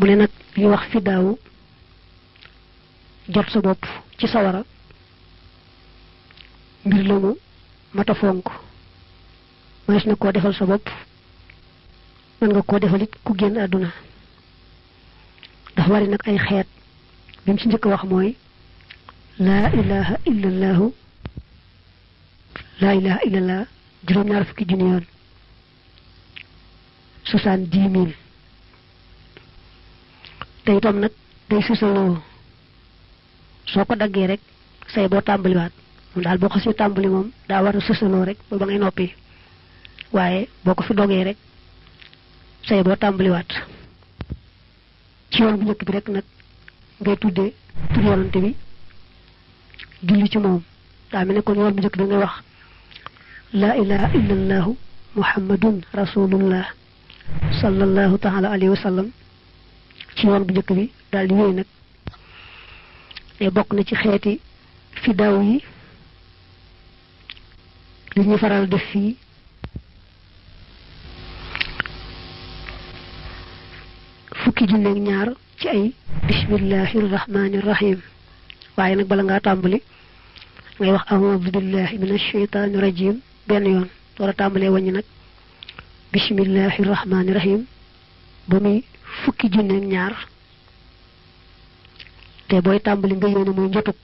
mu ne nag li wax fi daaw jot sa bopp ci sawara mbir la mu mata fonk mënees na koo defal sa bopp mën nga koo defal it ku génn àdduna dafa bari nag ay xeet bi mu ci njëkk wax mooy laa ilaha illallahu laa ilaha illallah juróom-ñaar fukki junni yoon 70 000 te itam nag day susaloo soo ko daggee rek say boo tàmbaliwaat moom daal boo ko si tàmbali moom daa war a susaloo rek ba ngay noppi waaye boo ko fi dogee rek say boo tàmbaliwaat ci yoon bu njëkk bi rek nag ngay tuddee tur yonante bi julli ci moom daa mel ne kon yoon bu njëkk bi ngay wax laa ilaha illallahu muhammadun rasulullah sallallahu taala alayhi wa sallam ci yoon bu njëkk bi daal di wéy nag ne bokk na ci xeeti fi daaw yi li ñuy faral def fii fukki junneeg ñaar ci ay bismillahi rahmani rahim waaye nag bala ngaa tàmbali ngay wax a'udhu billahi minash shaytani rajim benn yoon door a tàmbalee wàññi nag bismillahi rahmani rahim ba muy fukki junneeg ñaar te booy tàmbali nga yéene muy njotug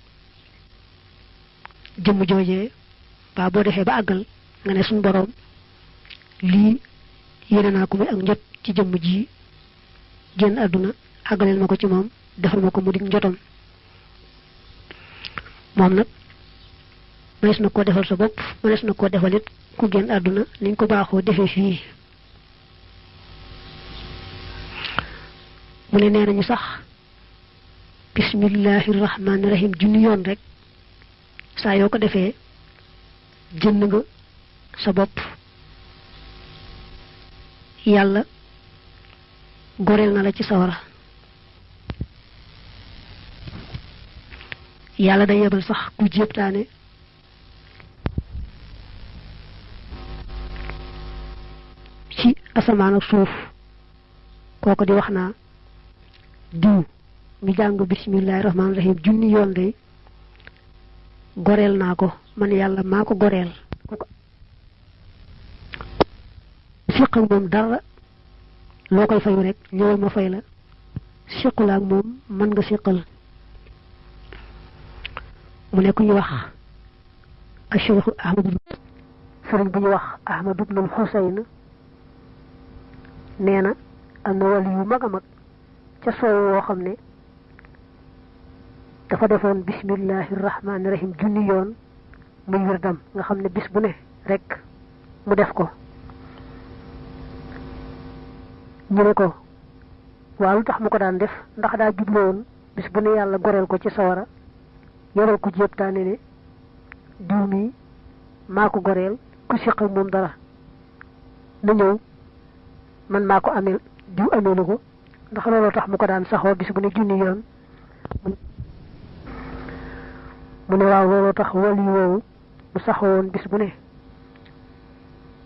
jëmm joojee ba boo defee ba àggal nga ne suñu boroom lii yéene naa ko muy ak njot ci jëmm ji génn àdduna àggaleel ma ko ci moom defal ma ko mu dig njotam moom nag mënees na koo defal sa bopp mënees na koo defal it ku génn àdduna niñ ko baaxoo defee fii mu ne nee nañu sax bismillahi rahmaani rahim junni yoon rek saa yoo ko defee jënd nga sa bopp yàlla goreel na la ci sawara yàlla day yebal sax ku jéebtaane ci asamaan ak suuf kooko di wax naa diw mi jàng bismillahi rahmaani rahim junni yoon day goreel naa ko man yàlla maa ko goreel siq ak moom dara loo koy fayu rek ñëwal ma fay la siqula ak moom mën nga siqal mu ne ku ñu wax Cheikh Ahmadu sëriñ bu ñu wax Ahmadu ibn Husayn nee na am na wàll yu mag a mag ca soow woo xam ne dafa defoon bismillahi rahmaani rahim junni yoon muy wirdam nga xam ne bis bu ne rek mu def ko ñu ne ko waaw lu tax mu ko daan def ndax daa jublowoon bis bu ne yàlla goreel ko ci sawara yoral ko jéebtaane ne diw mi maa ko goreel ku siq ak moom dara na ñëw man maa ko amee diw ameelu ko ndax looloo tax mu ko daan saxoo bis bu ne junni yoon mu ne waaw looloo tax wali woowu mu saxoon bis bu ne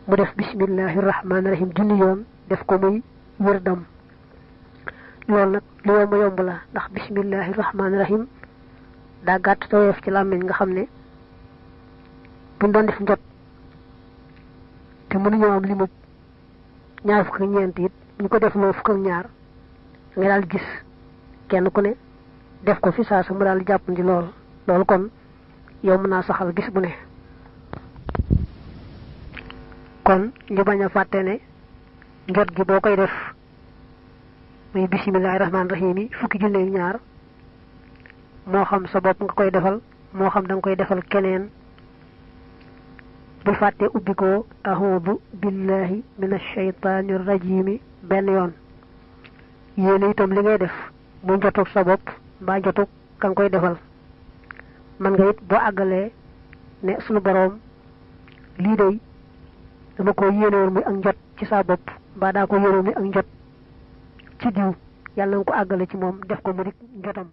mu def bismillahi rahmaani rahim junni yoon def ko muy wërdam loolu nag lu yomb yomb la ndax bismillahi rahmaani rahim daa gàtt te woyof ci làmmiñ nga xam ne buñ doon def njot te mënuñoo am limu ñaar fukk ak ñeent it buñ ko def loo fukk ak ñaar nga daal gis kenn ku ne def ko fi saa sa mu daal jàppandi loolu kon yow mën naa saxal bis bu ne kon ñu bañ a fàtte ne njot gi boo koy def muy bismillahi rahmaani rahim yi fukki junne ak ñaar moo xam sa bopp nga koy defal moo xam da nga koy defal keneen bul fàtte ubbi ko a'udhu billahi minash shaytaanir rajiim benn yoon yéene itam li ngay def mu jotug sa bopp mbaa jotug ka nga koy defal man nga it boo àggalee ne sunu boroom lii day dama ko yéenewoon muy ak njot ci sa bopp mbaa daa ko yéenewoon muy ak njot ci diw yàlla nga ko àggale ci moom def ko mu di njotam